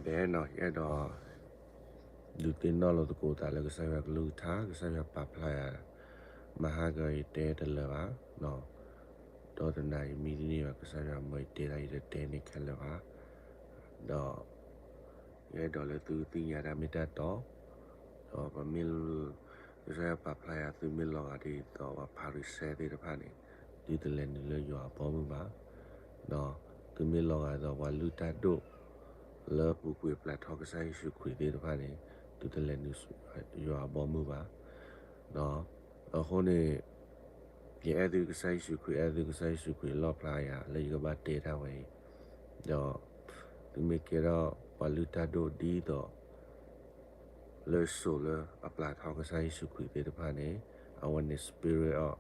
ယအဲၣ်ဒိး ဒုးသ့ၣ်နီၣ်လိာ်သကိးသးလၢကစၢ်ယွၤကလုၢ်ကထါ, ကစၢ်ယွၤပာ်ဖျါယၤ, မဟါကယတဲတလၢာ်ဘၣ်, ဒီးတနၤယမံတန့ၢ်ဘၣ်, ကစၢ်ယွၤမၢယတဲဒၣ်ယတတဲန့ၢ်ခဲလၢာ်ဘၣ်, ဒီး ယအဲၣ်ဒိးလၢသုသ့ၣ်ညါတၢ်မ့ၢ်တၢ်တီ, ဒီးပမ့ၢ် ကစၢ်ယွၤပာ်ဖျါယၤ သုမ့ၢ်လီၤဂာ်ဒ်သိးပှၤဖၤရံၤၡဲသ့ၣ်တဖၣ်န့ၣ်, သုတလဲၤနုာ်လၢယွၤအဘီအမုၢ်ဘၣ်, ဒီးသုမ့ၢ်လီၤဂာ်ဒ်သိးပှၤလုၢ်တၢ်ဒိၣ် လၢပူၤကွံာ်ပျၢ်ထီကစၢ်ယ့ၣ်ၡူးခရံာ်သ့ၣ်တဖၣ်န့ၣ်, သုတလဲၤနုာ်ယွၤအဘီအမုၢ်ဘၣ်. အဃိန့ၣ် ယအဲၣ်သုကစၢ်ယ့ၣ်ၡူးခရံာ်, အဲၣ်သုကစၢ်ယ့ၣ်ၡူးခရံာ်လီၣ်ဖျါယၤလၢယကဘၣ်တဲတၢ်ဝဲအံၤ, ဒီး သုမ့ၢ်ကဲထီၣ်ပှၤလုၢ်တၢ်ဒိၣ်ဒ်သိး လၢစိၤလၢအပျၢ်ထီကစၢ်ယ့ၣ်ၡူးခရံာ်သ့ၣ်တဖၣ်န့ၣ်, အဝဲန့ၣ် spirit of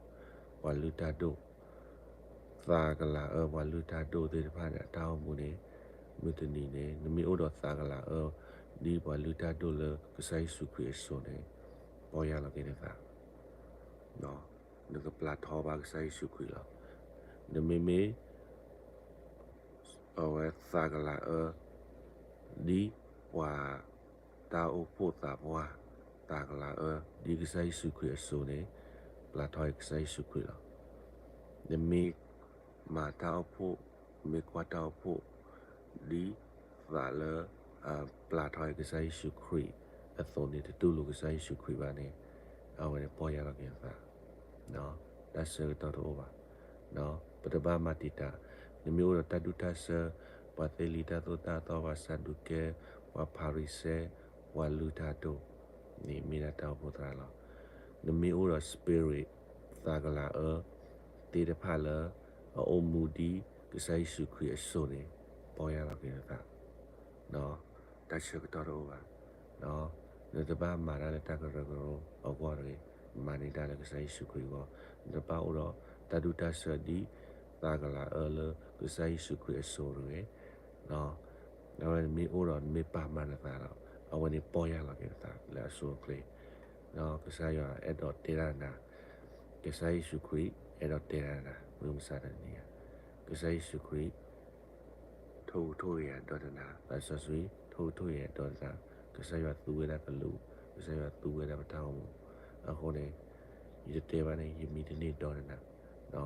ပှၤလုၢ်တၢ်ဒိၣ်, သးကလၤအၢပှၤလုၢ်တၢ်ဒိၣ်သ့ၣ်တဖၣ်န့ၣ် အတၢ်အိၣ်မူန့ၣ်, မုၢ်တနံၤန့ၣ် နမ့ၢ်အိၣ်ဒီးသးကလၤအၢ ဒ်ပှၤလုၢ်တၢ်ဒိၣ်လၢကစၢ်ယ့ၣ်ၡူးခရံာ်အစိၤန့ၣ်, ပီၢ်ယၢ်လီၤက့ၤနသး နကပျၢ်ထီဘၣ်ကစၢ်ယ့ၣ်ၡူးခရံာ်လီၤ. နမ့မ့ၢ် အဝဲသးကလၤအၢ ဒ်ပှၤတၢ်အိၣ်ဖှိၣ်သးပှၢ်, သးကလၤအၢ ဒ်ကစၢ်ယ့ၣ်ၡူးခရံာ်အစိၤန့ၣ်, ပျၢ်ထီကစၢ်ယ့ၣ်ၡူးခရံာ်လီၤ. နမ့ၢ်မၤတၢ်အိၣ်ဖှိၣ်, နမ့ၢ်ကွၢ်တၢ်အိၣ်ဖှိၣ် ဒ်သးလၢ ပျၢ်ထီကစၢ်ယ့ၣ်ၡူးခရံာ်အသိးန့ၣ် တတူၢ်လိာ်ကစၢ်ယ့ၣ်ၡူးခရံာ်ဘၣ်န့ၣ်, အဝဲန့ၣ်ပီၢ်ယၢ်လီၤက့ၤနသး, တၢ်ဆၢကတီၢ်တအိၣ်ဘၣ်. ပတဘၣ်မၤတံာ်တာ်, နမ့ၢ်အိၣ်ဒီးတၢ်ဒူၣ်တၢ်ဆၢ, ပှၤသ့လံာ်တၢ်သိၣ်တၢ်သီ, ပှၤစၤဒူးကဲ, ပှၤဖၤရံၤၡဲ, ပှၤလုၢ်တၢ်ဒိၣ်, န့ၣ်မ့ၢ်ဒၣ်တၢ်အိၣ်ဖှိၣ်သရၣ်လီၤ. နမ့ၢ်အိၣ်ဒီး spirit သးကလၤအၢ သ့ၣ်တဖၣ်လၢ အအိၣ်မူဒ်ကစၢ်ယ့ၣ်ၡူးခရံာ်အစိၤန့ၣ်, ပီၢ်ယၢ်လီၤက့ၤနသး, တၢ်ဆၢကတီၢ်တအိၣ်ဘၣ်. နတဘၣ်မၤတၢ်လၢတၢ်ကရၢကရိအဂီၢ်တဂ့ၤ, မၤန့ၢ်တၢ်လၢကစၢ်ယ့ၣ်ၡူးခရံာ်အဂီၢ်, နတဘၣ်အိၣ်ဒီးတၢ်ဒူၣ်တၢ်ဆၢဒ် သးကလၤအၢလၢကစၢ်ယ့ၣ်ၡူးခရံာ်အစိၤတဂ့ၤ. အဝဲနမ့ၢ်အိၣ်ဒီးနမ့ၢ်ပာ်မၤနသးဒီး, အဝဲန့ၣ်ပီၢ်ယၢ်လီၤက့ၤနသးလၢအဆိအချ့. ကစၢ်ယွၤအဲၣ်ဒိးတဲတၢ်နၤ, ကစၢ်ယ့ၣ်ၡူးခရံာ်အဲၣ်ဒိးတဲတၢ်နၤ, မုၢ်မဆါတနံၤအံၤ, ကစၢ်ယ့ၣ်ၡူးခရံာ် ထိၣ်ဟူးထိၣ်ဂဲၤယၤဒီတနၤ, သးစီဆှံ ထိၣ်ဟူးထိၣ်ဂဲၤယၤဒီတနၤ, ကစၢ်ယွၤသူဝဲဒၣ်ကလူး, ကစၢ်ယွၤသူဝဲဒၣ်ပတၢ်အိၣ်မူ, အဃိန့ၣ် ယတတဲဘၣ်န့ၣ် ယမံတန့ၢ်ဒီတနၤ,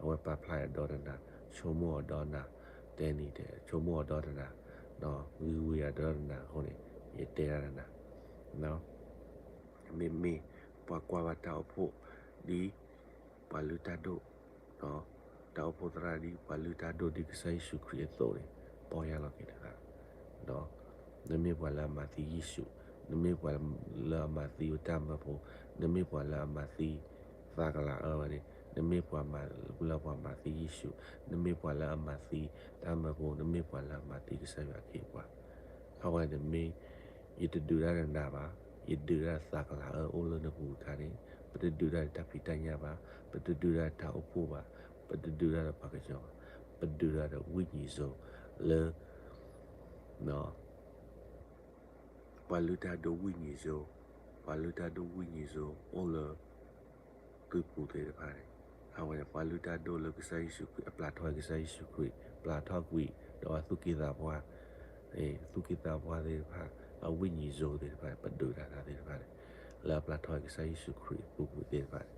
အဝဲပာ်ဖျါယၤဒီတနၤ, ဆိကမိၣ်အီၤဒီတနၤ, တဲနံၤတဲ ဆိကမိၣ်အီၤဒီတနၤ, ဂ့ၤဝံၤယၤဒီတနၤအဃိန့ၣ် ယတဲဒၣ်နၤ, မ့မ့ၢ်ပှၤကွၢ်ဘၣ်တၢ်အိၣ်ဖှိၣ်ဒ်ပှၤလုၢ်တၢ်ဒိၣ်, တၢ်အိၣ်ဖှိၣ်သရၣ်ဒ်ပှၤလုၢ်တၢ်ဒိၣ်ဒ်ကစၢ်ယ့ၣ်ၡူးခရံာ်အသိးန့ၣ်, ပီၢ်ယၢ်လီၤက့ၤနသး, နမ့ၢ်ပှၤလၢအမၤသံယ့ၣ်ၡူး, နမ့ၢ်ပှၤလၢအမၤသံပတၢ်မၢဖိ, နမ့ၢ်ပှၤလၢအမၤသံသးကလၤအၢဝဲန့ၣ်, နမ့ၢ်ပှၤလၢအမၤသံယ့ၣ်ၡူး, နမ့ၢ်ပှၤလၢအမၤသံတၢ်မၢဖိ, နမ့ၢ်ပှၤလၢအမၤသံကစၢ်ယွၤအခ့အပှၤ, အဝဲန့ၣ်မ့ၢ် ယတဒုးတၢ်နၤဘၣ်, ယဒုးတၢ်သးကလၤအၢအိၣ်လၢနပူၤအခါန့ၣ်, ပတဒုးတၢ်ဒီးတၢ်ဖံးတၢ်ညၣ်ဘၣ်, ပတဒုးတၢ်ဒီးတၢ်အိၣ်ဖှိၣ်ဘၣ်, ပတဒုးတၢ်ဒီးပှၤကညီဘၣ်, ပဒုးတၢ်ဒီးဝိညာဉ်ဆိုးလၢ ပှၤလုၢ်တၢ်ဒိၣ်ဝိညာဉ်ဆိုး, ပှၤလုၢ်တၢ်ဒိၣ်ဝိညာဉ်ဆိုးအိၣ်လၢ သုပူၤသ့ၣ်တဖၣ်န့ၣ်, အဝဲန့ၣ် ပှၤလုၢ်တၢ်ဒိၣ်လၢကစၢ်ယ့ၣ်ၡူးခရံာ် အပျၢ်ထီၣ်ကစၢ်ယ့ၣ်ၡူးခရံာ် ပျၢ်ထီၣ်ကွံာ် ဒီးအသူၣ်က့သးပှၢ်, သူၣ်က့သးပှၢ်သ့ၣ်တဖၣ်, အဝိညာဉ်ဆိုးသ့ၣ်တဖၣ်န့ၣ် ပဒုးတၢ်သ့ၣ်တဖၣ်န့ၣ်, လၢအပျၢ်ထီၣ်ကစၢ်ယ့ၣ်ၡူးခရံာ်အပူၤကွံာ်သ့ၣ်တဖၣ်န့ၣ်,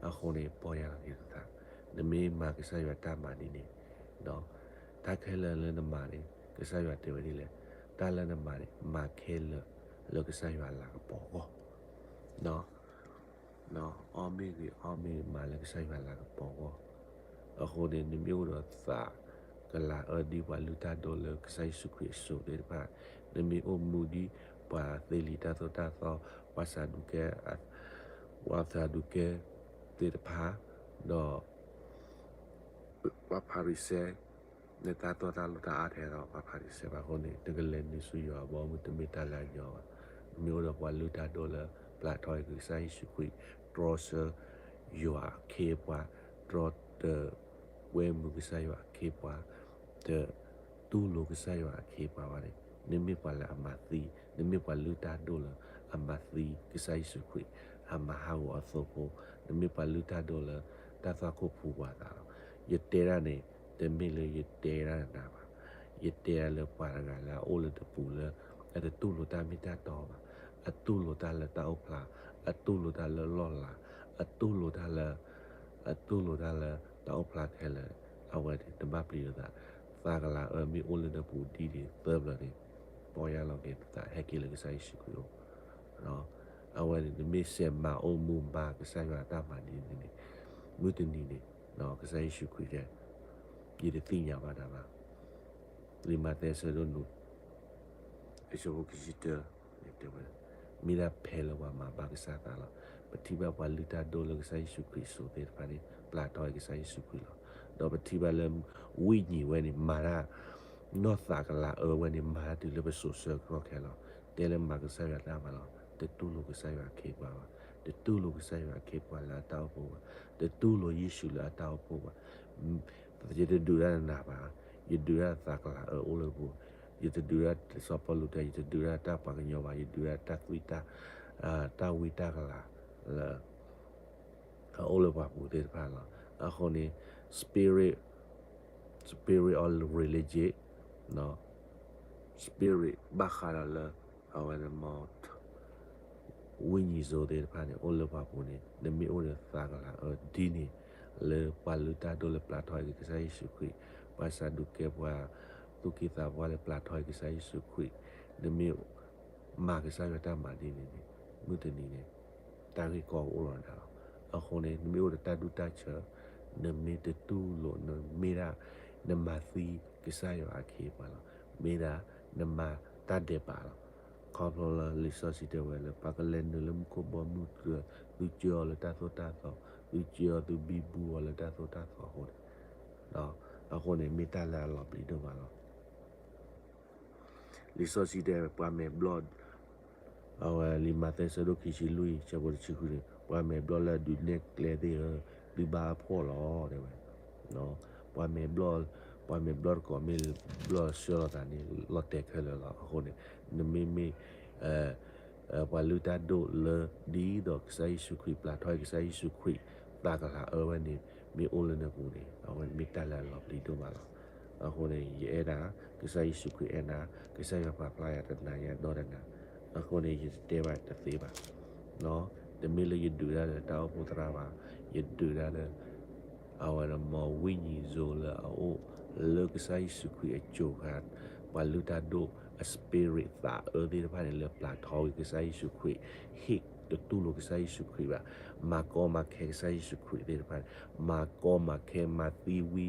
အဃိန့ၣ် ပီၢ်ယၢ်လီၤက့ၤနသး, နမ့ၢ်မၤကစၢ်ယွၤတၢ်မၤဒ်န့ၣ်, တၢ်ခဲလၢာ်လၢနမၤန့ၣ် ကစၢ်ယွၤတဲဝဲဒ်လဲၣ်, တၢ်လၢနမၤန့ၣ် မၤခဲလၢာ်လၢကစၢ်ယွၤလၤကပီၤအဂီၢ် အီၣ်မ့ၢ်ဂ့ၤ အီမ့ၢ်ဂ့ၤ မၤလၢကစၢ်ယွၤလၤကပီၤအဂီၢ်, အဃိန့ၣ် နမ့ၢ်အိၣ်ဒီးသးကလၤအၢဒ်ပှၤလုၢ်တၢ်ဒိၣ်လၢကစၢ်ယ့ၣ်ၡူးခရံာ်အစိၤသ့ၣ်တဖၣ်, နမ့ၢ်အိၣ်မူဒ်ပှၤသ့လံာ်တၢ်သိၣ်တၢ်သီ, ပှၤစၤဒူးကဲ, ပှၤစၤဒူးကဲသ့ၣ်တဖၣ်, ဒီး ပှၤဖၤရံၤၡဲ, နတၢ်တီတၢ်လိၣ်တၢ်အါထဲဒီးပှၤဖၤရံၤၡဲဘၣ်အဃိန့ၣ် နကလဲၤနုာ်ဆူယွၤအဘီအမုၢ် တမ့ၢ်တၢ်လၢအညီဘၣ်. နမ့ၢ်အိၣ်ဒီးပှၤလုၢ်တၢ်ဒိၣ်လၢပျၢ်ထီၣ်က့ၤကစၢ်ယ့ၣ်ၡူးခရံာ်, တြီဆၢယွၤအခ့အပှၤ, တြီတဝဲမုာ်ကစၢ်ယွၤအခ့အပှၤ, တတူၢ်လိာ်ကစၢ်ယွၤအခ့အပှၤဘၣ်န့ၣ်, နမ့ၢ်ပှၤလၢအမၤသံ, နမ့ၢ်ပှၤလုၢ်တၢ်ဒိၣ်လၢအမၤသံကစၢ်ယ့ၣ်ၡူးခရံာ်, အမၤဟးဂီၤအသိဖိ, နမ့ၢ်ပှၤလုၢ်တၢ်ဒိၣ်လၢတၢ်သွၣ်ခိၣ်ဖှူပှၤသးလီၤ. ယတဲဒၣ်န့ၣ် တမ့ၢ်လၢယတဲဒၣ်နၤဘၣ်. ယတဲလၢပှၤတဂၤလၢအအိၣ်လၢတပူၤလၢ အတတူၢ်လိာ်တၢ်မ့ၢ်တၢ်တီဘၣ်, အတူၢ်လိာ်တၢ်လၢတၢ်အိၣ်ဖျါ, အတူၢ်လိာ်တၢ်လၢလီၢ်လၤ, အတူၢ်လိာ်တၢ်လၢ အတူၢ်လိာ်တၢ်လၢတၢ်အိၣ်ဖျါခဲလၢာ်, အဝဲန့ၣ်တဘၣ်ပျံၤလိာ်သး, သးကလၤအၢမ့ၢ်အိၣ်လၢနပူၤဒ်န့ၣ်သၢဘျီန့ၣ်, ပီၢ်ယၢ်လီၤက့ၤသးဟဲက့ၤလၢကစၢ်ယ့ၣ်ၡူးခရံာ်အအိၣ် အဝဲန့ၣ် နမ့ၢ်စဲးမၤအိၣ်မူမၤကစၢ်ယွၤအတၢ်မၤဒ်န့ၣ်န့ၣ်, မုၢ်တနံၤန့ၣ် ကစၢ်ယ့ၣ်ၡူးခရံာ်တဲ, ယတသ့ၣ်ညါဘၣ်နၤဘၣ်. လံာ်မးသဲအဆၢဒိၣ်နွံ အဆၢဖိခံဆံတၢ တဲဝဲ, မ့ၢ်ဒၣ်ဖဲလၢပှၤမၤဘၣ်ကစၢ်သးလီၤ. ပထံၣ်ဘၣ်ပှၤလုၢ်တၢ်ဒိၣ်လၢကစၢ်ယ့ၣ်ၡူးခရံာ်စိၤသ့ၣ်တဖၣ်န့ၣ် ပျၢ်ထီၣ်က့ၤကစၢ်ယ့ၣ်ၡူးခရံာ်လီၤ. ဒီးပထံၣ်ဘၣ်လၢ ဝိညာဉ်ဝဲန့ၣ် မၤတၢ် နီၢ်သးကလၤအၢဝဲန့ၣ် မၤတၢ်တုၤလၢပစိၤဆၢကတီၢ်ခဲလီၤ. တဲလၢမၤကစၢ်ယွၤတၢ်မၤလီၤ. တတူၢ်လိာ်ကစၢ်ယွၤအခ့အပှၤဘၣ်. တတူၢ်လိာ်ကစၢ်ယွၤအခ့အပှၤလၢအတၢ်အိၣ်ဖှိၣ်ဘၣ်. တတူၢ်လိာ်ယ့ၣ်ၡူးလၢအတၢ်အိၣ်ဖှိၣ်ဘၣ်. ယတဒုးတၢ်နးဘၣ်, ယဒုးတၢ်သးကလၤအၢအိၣ်လၢပူၤ, ယတဒုးတၢ်စီၤပီလူးတဲ ယတဒုးတၢ်တၢ်ပှၤကညီဘၣ်, ယဒုးတၢ်တၢ်သွံၣ်တၢ်, တၢ်ဝံတၢ်ကလၤလၢ အအိၣ်လၢပှၤပူၤသ့ၣ်တဖၣ်လီၤ. အဃိန့ၣ် spirit, spirit of religion, spirit ဘၣ်ဃးဒီးလၢ အဝဲန့ၣ်မ့ၢ် ဝိညာဉ်ဆိုးသ့ၣ်တဖၣ်န့ၣ် အိၣ်လၢပှၤပူၤန့ၣ် နမ့ၢ်အိၣ်ဒီးသးကလၤအၢဒ်န့ၣ် လၢပှၤလုၢ်တၢ်ဒိၣ်လၢပျၢ်ထီၣ်က့ၤကစၢ်ယ့ၣ်ၡူးခရံာ်, ပှၤစၤဒူးကဲ ပှၤသူၣ်က့သးပှၢ်လၢပျၢ်ထီၣ်က့ၤကစၢ်ယ့ၣ်ၡူးခရံာ်, နမ့ၢ်မၤကစၢ်ယွၤတၢ်မၤဒ်န့ၣ်န့ၣ် မုၢ်တနံၤန့ၣ် တၢ်ဂ့ၢ်ကီကအိၣ်လီၤနၤလီၤ. အဃိန့ၣ် နမ့ၢ်အိၣ်ဒီးတၢ်ဒူၣ်တၢ်ဆၢ, နမ့ၢ်တတူၢ်လိာ် နမ့ၢ်ဒၣ် နမၤသံကစၢ်ယွၤအခ့အပှၤလီၤ. မ့ၢ်ဒၣ် နမၤတၢ်ဒဲးဘးလီၤ. ခီဖျိလၢလံာ်စီဆှံတဲဝဲလၢ ပှၤကလဲၤနုာ်လၢမူခိၣ်ဘီမုၢ် သုစၢအီၤလၢတၢ်သိၣ်တၢ်သီ, သုစၢအီၤ သုဘံဘူအီၤလၢတၢ်သိၣ်တၢ်သီအဃိန့ၣ်, အဃိန့ၣ် မ့ၢ်တၢ်လၢအလီၤပျံၤဒိၣ်မးလီၤ. လံာ်စီဆှံတဲ ပှၤမဲာ်ဘျီၣ်, အဝဲလံာ်မးသဲဆၢဒိၣ်ခံဆံလွံၢ် ဆၢဖိတဆံဃုန့ၣ် ပှၤမဲာ်ဘျီၣ်လၢအဒုးနဲၣ်ကျဲသ့ၣ်ဧၢ, သုဘၣ်အဖှီၣ်လီၤ တဲဝဲ. ပှၤမဲာ်ဘျီၣ်, ပှၤမဲာ်ဘျီၣ်တကိးမ့ၢ်ဘျီၣ်ဆှၢလီၤသးန့ၣ် လီၤတဲာ်ခဲလၢာ်လီၤ. အဃိန့ၣ် နမ့မ့ၢ် ပှၤလုၢ်တၢ်ဒိၣ်လၢ ဒ်သိးကစၢ်ယ့ၣ်ၡူးခရံာ် ပျၢ်ထီၣ်က့ၤကစၢ်ယ့ၣ်ၡူးခရံာ် သးကလၤအၢဝဲန့ၣ် မ့ၢ်အိၣ်လၢနပူၤန့ၣ် အဝဲမ့ၢ်တၢ်လၢအလီၤပျံၤဒိၣ်မးလီၤ. အဃိန့ၣ် ယအဲၣ်ဒၣ် ကစၢ်ယ့ၣ်ၡူးခရံာ်အဲၣ်နၤ, ကစၢ်ယွၤပာ်ဖျါယၤတနၤယၤဒီတနၤ, အဃိန့ၣ် ယတတဲဘၣ်တသ့ဘၣ်. တမ့ၢ်လၢယဒုးတၢ်လၢတၢ်အိၣ်ဖှိၣ်သရၣ်ဘၣ်, ယဒုးတၢ်လၢ အဝဲန့ၣ်မ့ၢ်ဝိညာဉ်ဆိုးလၢအအိၣ်လၢကစၢ်ယ့ၣ်ၡူးခရံာ်အစိၤခါ, ပှၤလုၢ်တၢ်ဒိၣ်အ spirit သးအၢသ့ၣ်တဖၣ်န့ၣ် လၢပျၢ်ထီၣ်က့ၤကစၢ်ယ့ၣ်ၡူးခရံာ်, ဟ့ၣ်တတူၢ်လိာ်ကစၢ်ယ့ၣ်ၡူးခရံာ်ဘၣ်, မၤကီမၤခဲကစၢ်ယ့ၣ်ၡူးခရံာ်သ့ၣ်တဖၣ်န့ၣ်, မၤကီမၤခဲ မၤသံဝံ,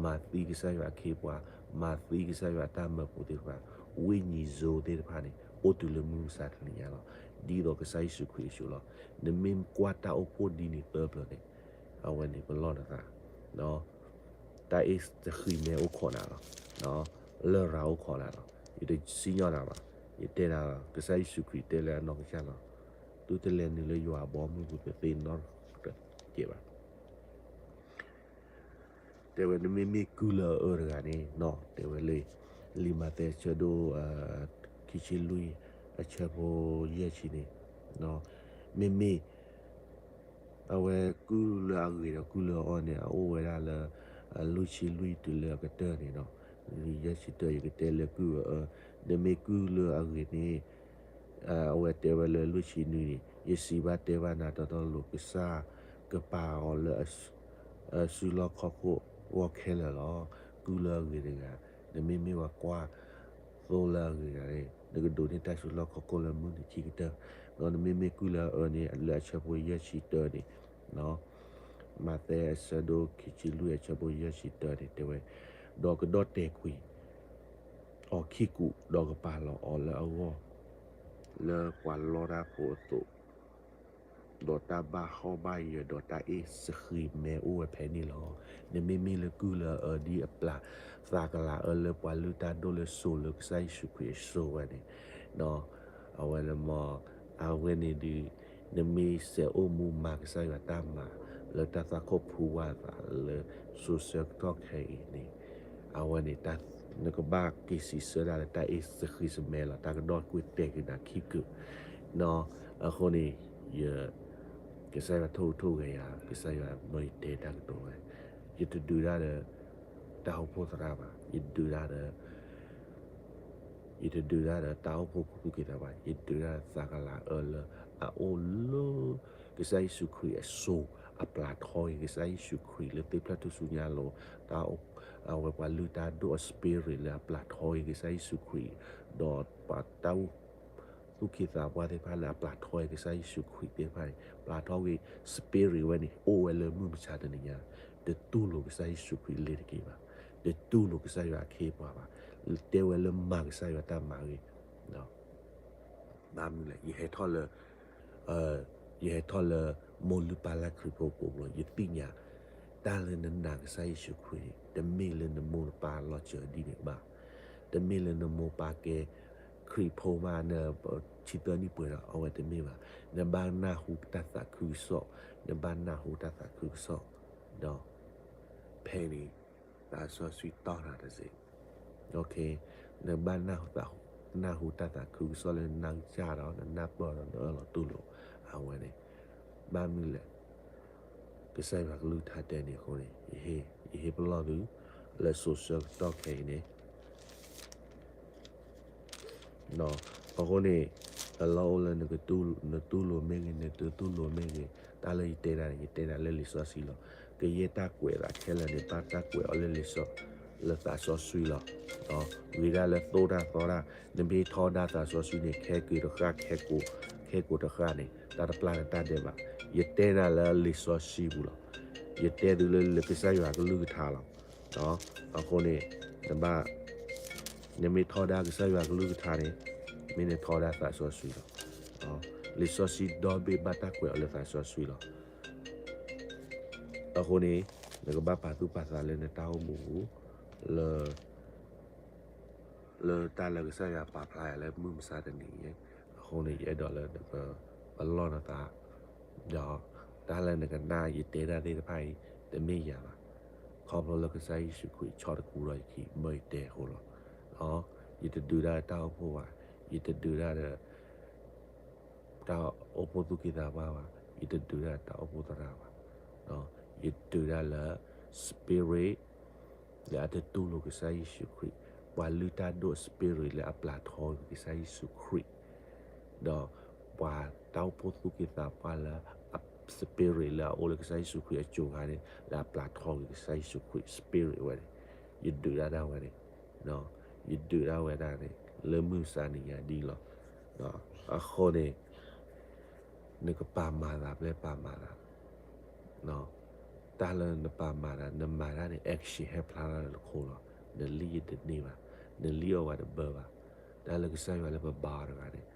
မၤသံကစၢ်ယွၤအခ့အပှၤ, မၤသံကစၢ်ယွၤအတၢ်မၢဖိသ့ၣ်တဖၣ်, ဝိညာဉ်ဆိုးသ့ၣ်တဖၣ်န့ၣ် အိၣ်တုၤလၢမုၢ်မဆါတနံၤညါလီၤ. ဒ်သိးကစၢ်ယ့ၣ်ၡူးခရံာ်အစိၤလီၤ. နမ့ၢ်ကွၢ်တၢ်အိၣ်ဖှိၣ်ဒ်န့ၣ်သၢဖျၢၣ်န့ၣ် အဝဲန့ၣ်ပလီၢ်နသး, တၢ်အ့ၣ်စဃံးမဲအိၣ်ခိးနၤလီၤ, လရာ်အိၣ်ခိးနၤလီၤ. ယတစံၣ်ညီၣ်နၤဘၣ်, ယတဲနၤလီၤ, ကစၢ်ယ့ၣ်ၡူးခရံာ်တဲလၢအနီၢ်ကစၢ်လီၤ. သုတလဲၤနုာ်လၢယွၤအဘီအမုၢ်ပူၤတသ့နီတစဲးဘၣ်. တဲဝဲ နမ့မ့ၢ်ကုၢ်လၢအအၢတဂၤန့ၣ် တဲဝဲလၢ လံာ်မးသဲအဆၢဒိၣ် ခံဆံလွံၢ် အဆၢဖိယဲၢ်ဆံန့ၣ်, မ့မ့ၢ် အဝဲကုၢ်လၢအဂ့ၤဒီးကုၢ်လၢအအၢန့ၣ် အအိၣ်ဝဲဒၣ်လၢ လွံၢ်ဆံလွံၢ်တုၤလၢအကတၢၢ်န့ၣ်ဒီး ယဲၢ်ဆံတၢ ယကတဲလၢကုၢ်အအၢ, နမ့ၢ်ကုၢ်လၢအဂ့ၤန့ၣ် အဝဲတဲဝဲလၢလွံၢ်ဆံနွံန့ၣ် ယစံးဘၣ်တဲဘၣ်နၤတီတီလိၤ ကစၢ်ကပာ်အီၤလၢ အစုလီၢ်ခီၣ်ခိၣ်ဂီၢ်ခဲလၢာ်လီၤ. ကုၢ်လၢအဂ့ၤတဂၤ, နမ့မ့ၢ်ပှၤကွၢ်သိလၢအဂ့ၤတဂၤန့ၣ် နကဒိးန့ၢ်တၢ်စုလီၢ်ခီၣ်ခိၣ်လၢမုၢ်နံၤခံကတၢၢ်, ဒီးနမ့မ့ၢ်ကုၢ်လၢအအၢန့ၣ် လၢအဆၢဖိယဲၢ်ဆံတၢန့ၣ် မးသဲအဆၢဒိၣ်ခံဆံလွံၢ်အဆၢဖိယဲၢ်ဆံတၢန့ၣ်တဲဝဲ, ဒီးကဒီၣ်တဲာ်ကွံာ် အီၤခံကူး ဒီးကပာ်လီၤအီၤလၢအဂီၢ် လၢပှၤလီတၢ်ဖိအသိး, ဒီးတၢ်ဘၣ်ဟီၣ်ဘၣ်ယၢၤ ဒီးတၢ်အ့ၣ်စဃံးမဲအိၣ်ဝဲဖဲန့ၣ်လီၤ. နမ့မ့ၢ်လၢကုၢ်လၢအအၢဒ်အပျၢ်သးကလၤအၢလၢပှၤလုၢ်တၢ်ဒိၣ်လၢစိၤလၢကစၢ်ယ့ၣ်ၡူးခရံာ်အစိၤဝဲန့ၣ်, အဝဲန့ၣ်မ့ၢ် အဝဲန့ၣ်ဒီး နမ့ၢ်စဲးအိၣ်မူမၤကစၢ်ယွၤတၢ်မၤ လၢတၢ်သွၣ်ခိၣ်ဖူဝါသးလၢစိၤဆၢကတီၢ်ခဲအံၤန့ၣ်, အဝဲန့ၣ် နကဘၣ်က့ၤစံးဆၢဒၣ်လၢတၢ်အ့ၣ်စဃံးစမဲလီၤ. တၢ်ကဒီၣ်ကွံာ်တဲာ်က့ၤနၤခံကူး, အဃိန့ၣ် ယ ကစၢ်ယွၤထိၣ်ဟူးထိၣ်ဂဲၤယၤ, ကစၢ်ယွၤမၢယတဲတၢ်ကတိၤဝဲ, ယတဒုးတၢ်ဒီး တၢ်အိၣ်ဖှိၣ်သရၣ်ဘၣ်, ယဒုးတၢ်ဒီး ယတဒုးတၢ်ဒီးတၢ်အိၣ်ဖှိၣ်သူၣ်က့သးပှၢ်, ယဒုးတၢ်ဒီးသးကလၤအၢလၢအအိၣ်လၢ ကစၢ်ယ့ၣ်ၡူးခရံာ်အစိၤ, အပျၢ်ထီက့ၤ ကစၢ်ယ့ၣ်ၡူးခရံာ်လၢသ့ၣ်ဖျၢၣ်ထူၣ်စုညါအလိၤ, တၢ်အိၣ်, အဝဲပှၤလုၢ်တၢ်ဒိၣ်အ spirit လၢအပျၢ်ထီက့ၤကစၢ်ယ့ၣ်ၡူးခရံာ်, ဒီးပှၤတၢ်အိၣ် သူၣ်က့သးပှၢ်သ့ၣ်တဖၣ်လၢအပျၢ်ထီက့ၤ ကစၢ်ယ့ၣ်ၡူးခရံာ်သ့ၣ်တဖၣ်န့ၣ် ပျၢ်ထီက့ၤ spirit ဝဲန့ၣ် အိၣ်ဝဲလၢမုၢ်မဆါတနံၤညါ, တတူၢ်လိာ်ကစၢ်ယ့ၣ်ၡူးခရံာ်လ့ၤတက့ၢ်ဘၣ်, တတူၢ်လိာ်ကစၢ်ယွၤအခ့အပှၤဘၣ်, တဲဝဲလၢမၤကစၢ်ယွၤတၢ်မၤဂ့ၤ, ဘၣ်မနုၤလဲၣ်, ယဟဲထီၣ်လၢ ယဟဲထီၣ်လၢ မိၢ်လုၢ်ပၢ်လၢ်ခရံာ်ဖိကိးဘျီ ယသ့ၣ်ညါ တၢ်လၢနနာ်ကစၢ်ယ့ၣ်ၡူးခရံာ်န့ၣ် တမ့ၢ်လၢနမိၢ်နပၢ်လီၤစၢၤဒ်န့ၣ်ဘၣ်, တမ့ၢ်လၢနမိၢ်ပၢ်ကဲ ခရံာ်ဖိမး နဆံသၢနံၣ်ပှဲၤဒီး အဝဲတမ့ၢ်ဘၣ်, နဘၣ်နၢ်ဟူတၢ်သးခုကစီၣ်, နဘၣ်နၢ်ဟူတၢ်သးခုကစီၣ်, ဒီး ဖဲန့ၣ် သးစီဆှံတီၢ်နၤတစ့ၢ် နဘၣ်နၢ်ဟူတၢ်သးခုကစီၣ်လၢနနၢ်ကစၢ်ဒီး နနၢ်ပၢၢ်ဒီး နအၢၣ်လီၤတူၢ်လိာ်အဝဲန့ၣ်, ဘၣ်မနုၤလဲၣ်, ကစၢ်ယွၤကလုၢ်ကထါတဲန့ၣ်အဃိန့ၣ်, ယဟ့ၣ်ပလီၢ်သု လၢစိၤဆၢကတီၢ်ခဲအံၤန့ၣ် အဃိန့ၣ်, အလီၢ်အိၣ်လၢ နတူၢ်လိာ်မ့ၢ်ဂ့ၤ နတတူၢ်လိာ်မ့ၢ်ဂ့ၤ, တၢ်လၢယတဲဒၣ်န့ၣ် ယတဲဒၣ်လၢလံာ်စီဆှံလီၤ. ကယဲၢ်တၢ်ကွဲးအသးခဲလၢာ်န့ၣ် ဘၣ်တၢ်ကွဲးအီၤလၢလံာ်စီ, လၢသးစီဆှံလီၤ. ဂ့ၤဒၣ်လၢသိၣ်တၢ်သီတၢ်, နမ့ၢ်ထီဒါသးစီဆှံန့ၣ် ခဲကိာ်တဃၣ်, ခဲကိာ်တဃၣ်န့ၣ် တၢ်တပျၢ်နတၢ်ဒဲးဘး. ယတဲနၤလၢလံာ်စီဆှံပူၤလီၤ. ယတဲသုလၢကစၢ်ယွၤကလုၢ်ကထါလီၤ. အဃိန့ၣ်, နဘၣ်, နမ့ၢ်ထီဒါကစၢ်ယွၤကလုၢ်ကထါန့ၣ်, မ့ၢ်နထီဒါသးစီဆှံလီၤ. လံာ်စီဆှံဒီဘ့ၣ်ဘၣ်တၢ်ကွဲးအီၤလၢသးစီဆှံလီၤ. အဃိန့ၣ်, နကဘၣ်ပာ်သူၣ်ပာ်သးလၢနတၢ်အိၣ်မူပူၤ, လၢ လၢတၢ်လၢကစၢ်ယွၤပာ်ဖျါယၤလၢမုၢ်မဆါတနံၤအံၤ, အဃိန့ၣ် ယအဲၣ်ဒိးလၢနကပလီၢ်နသး, ဒီးတၢ်လၢနကနၣ်ယတဲတၢ်သ့ၣ်တဖၣ်အံၤ တမ့ၢ်ယၤဘၣ်. ခီဖျိလၢကစၢ်ယ့ၣ်ၡူးခရံာ်ဆီတခူဒီးယခံ မၢယတဲအဃိလီၤ. ယတဒုးတၢ်ဒီးတၢ်အိၣ်ဖှိၣ်ဘၣ်, ယတဒုးတၢ်ဒီး တၢ်အိၣ်ဖှိၣ်သူၣ်က့သးပှၢ်ဘၣ်, ယတဒုးတၢ်ဒီးတၢ်အိၣ်ဖှိၣ်သရၣ်ဘၣ်. ယဒုးတၢ်လၢ spirit လၢအတတူၢ်လိာ်ကစၢ်ယ့ၣ်ၡူးခရံာ်, ပှၤလုၢ်တၢ်ဒိၣ် spirit လၢအပျၢ်ထီက့ၤကစၢ်ယ့ၣ်ၡူးခရံာ်, ဒီးပှၤတၢ်အိၣ်ဖှိၣ်သူၣ်က့သးပှၢ်လၢ spirit လၢအအိၣ်လၢကစၢ်ယ့ၣ်ၡူးခရံာ်အစိၤခါန့ၣ် လၢအပျၢ်ထီက့ၤကစၢ်ယ့ၣ်ၡူးခရံာ် spirit ဝဲန့ၣ်, ယဒုးတၢ်ဒၣ်ဝဲန့ၣ်, ယဒုးတၢ်ဝဲဒၣ်န့ၣ် လၢမုၢ်မဆါနံၤညါဒ်လီၤ. အဃိန့ၣ် နကပာ်မၤသးဖဲပာ်မၤသး, တၢ်လၢနပာ်မၤသး နမၤတၢ်န့ၣ် action ဟဲဖျါထီၣ်လၢနခိၣ်လီၤ. နလံၣ်အီၣ်တန့ၢ်ဘၣ်, နလံၣ်အီၣ်ဝဲတဘၢဘၣ်. တၢ်လၢကစၢ်ယွၤလၢပဘါအီၤတဂၤန့ၣ်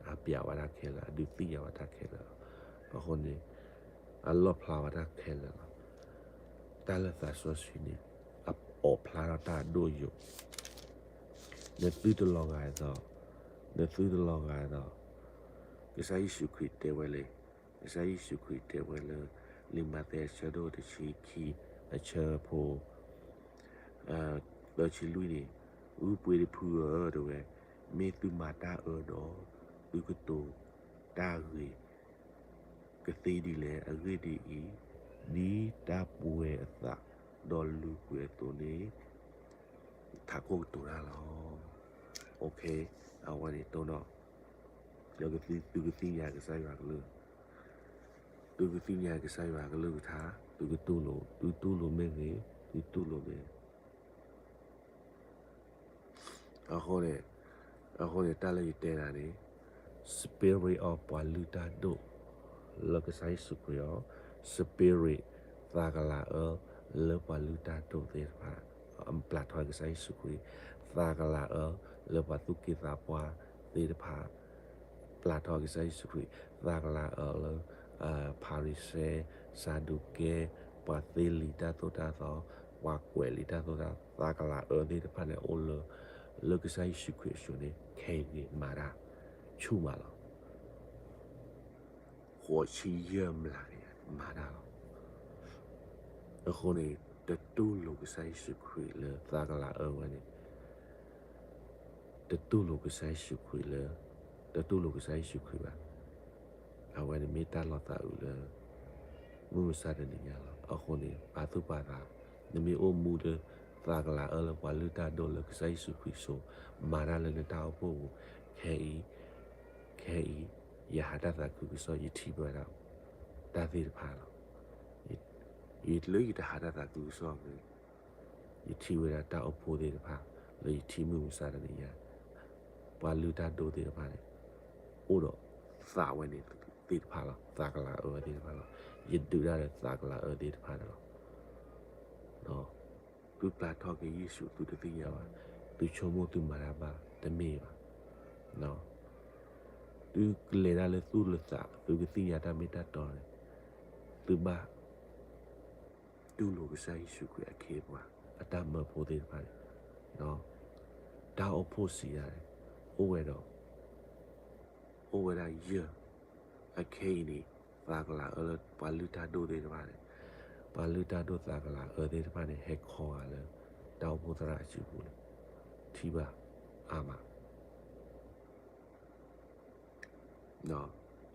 အပျးဝဲတၢ်ခဲလၢာ်, အဒုးသ့ၣ်ညါဝဲတၢ်ခဲလၢာ်လီၤ. အဃိန့ၣ် အလီၣ်ဖျါဝဲတၢ်ခဲလၢာ်လီၤ. တၢ်လၢသးစီဆှံန့ၣ် အအိးဖျါထီၣ်တၢ်အဒိၣ်အယိာ်, နသုတလီၤဂာ်အသိး, နသုတလီၤဂာ်အသိး, ကစၢ်ယ့ၣ်ၡူးခရံာ်တဲဝဲလံ, ကစၢ်ယ့ၣ်ၡူးခရံာ်တဲဝဲလၢ လံာ်မးသဲအဆၢဒိၣ်တဆံခံ အဆၢဖိ သၢဆံလွံၢ်န့ၣ်, ဂုၢ်ပှ့ၤတဖုဧၢ တဲဝဲ, မ့ၢ်သုမၤတၢ်အၢဒီး သုကတိၤတၢ်ဂ့ၤကသ့ဒ်လဲၣ်. အဂ့ၢ်ဒ်အံၤ, ဒ်တၢ်ပှဲၤအသး ဒီးလူၤကွံာ်အသိးန့ၣ် ထးခိၣ်ကတိၤတၢ်လီၤ. အဝဲန့ၣ်တိၢ်နီၣ်, သုကသ့ၣ်ညါကစၢ်ယွၤကလုၢ်, သုကသ့ၣ်ညါကစၢ်ယွၤကလုၢ်ကထါ, သုကတူၢ်လိာ်, သုတူၢ်လိာ်မ့ၢ်ဂ့ၤ, သုတူၢ်လိာ်မ့ၢ်ဂ့ၤ အဃိန့ၣ်, အဃိန့ၣ် တၢ်လၢယတဲနၤန့ၣ်, spirit of ပှၤလုၢ်တၢ်ဒိၣ် လၢကစၢ်ယ့ၣ်ၡူးခရံာ်အီၤ, spirit သးကလၤအၢ လၢပှၤလုၢ်တၢ်ဒိၣ်သ့ၣ်တဖၣ် ပျၢ်ထီၣ်ကစၢ်ယ့ၣ်ၡူးခရံာ်, သးကလၤအၢ လၢပှၤသူၣ်က့သးပှၢ်သ့ၣ်တဖၣ် ပျၢ်ထီၣ်ကစၢ်ယ့ၣ်ၡူးခရံာ်, သးကလၤအၢလၢ ဖၤရံၤၡဲ, စၤဒူးကဲ, ပှၤသ့လံာ်တၢ်သိၣ်တၢ်သီ, ပှၤကွဲးလံာ်တၢ်သိၣ်တၢ်သီ, သးကလၤအၢသ့ၣ်တဖၣ်န့ၣ် အိၣ်လၢ လၢကစၢ်ယ့ၣ်ၡူးခရံာ်အစိၤန့ၣ် ခဲအံၤဂ့ၤမၤတၢ် ဆူၣ်မးလီၤ. ဃိးဆံယဲၢ်မျးကယၤမၤတၢ်လီၤ. အဃိန့ၣ် တတူၢ်လိာ်ကစၢ်ယ့ၣ်ၡူးခရံာ်လၢသးကလၤအၢဝဲန့ၣ်, တတူၢ်လိာ်ကစၢ်ယ့ၣ်ၡူးခရံာ်လၢ, တတူၢ်လိာ်ကစၢ်ယ့ၣ်ၡူးခရံာ်ဘၣ်. အဝဲန့ၣ်မ့ၢ်တၢ်လီၤသးအုးလၢ မုၢ်မဆါတနံၤညါလီၤ. အဃိန့ၣ် ပာ်သူၣ်ပာ်သး, နမ့ၢ်အိၣ်မူဒီး သးကလၤအၢလၢပှၤလုၢ်တၢ်ဒိၣ်လၢကစၢ်ယ့ၣ်ၡူးခရံာ်စိၤ မၤတၢ်လၢနတၢ်အိၣ်ဖှိၣ်ပူၤ, ခဲအံၤ, ခဲအံၤ, ယဟးတၢ်သးခုကစီၣ် ယထံၣ်ဝဲဒၣ်တၢ်သ့ၣ်တဖၣ်လီၤ. ယ, ယလၢယတဟးတၢ်သးခုကစီၣ်မ့ၢ် ယထံၣ်ဝဲဒၣ်တၢ်အိၣ်ဖှိၣ်သ့ၣ်တဖၣ် လၢယထံၣ်မုၢ်မဆါတနံၤညါ, ပှၤလုၢ်တၢ်ဒိၣ်သ့ၣ်တဖၣ်န့ၣ် အိၣ်ဒီးသးဝဲန့ၣ်သ့ၣ်တဖၣ်လီၤ. သးကလၤအၢသ့ၣ်တဖၣ်လီၤ. ယဒုးတၢ်ဒီးသးကလၤအၢသ့ၣ်တဖၣ်န့ၣ်လီၤ. သုပျၢ်ထီၣ်က့ၤယ့ၣ်ၡူး သုတသ့ၣ်ညါဘၣ်, သုဆိကမိၣ်သုမၤတၢ်ဘၣ်တမ့ၢ်ဘၣ်. သုကလဲၤတၢ်လၢသူၣ်လၢသး သုကသ့ၣ်ညါတၢ်မ့ၢ်တၢ်တီန့ၣ် သုဘၣ်တူၢ်လိာ်ကစၢ်ယ့ၣ်ၡူးခရံာ်အခ့အပှၤ အတၢ်မၢဖိသ့ၣ်တဖၣ်န့ၣ်, တၢ်အိၣ်ဖှိၣ်စံးယၤန့ၣ် အိၣ်ဝဲဒီး အိၣ်ဝဲဒၣ်ယဲၢ်, အခဲအံၤန့ၣ် သးကလၤအၢလၢပှၤလုၢ်တၢ်ဒိၣ်သ့ၣ်တဖၣ်န့ၣ်, ပှၤလုၢ်တၢ်ဒိၣ်သးကလၤအၢသ့ၣ်တဖၣ်န့ၣ် ဟဲခီဂာ်လၢ တၢ်အိၣ်ဖှိၣ်သရၣ်အစုပူၤန့ၣ် ထံၣ်ဘၣ်အါမး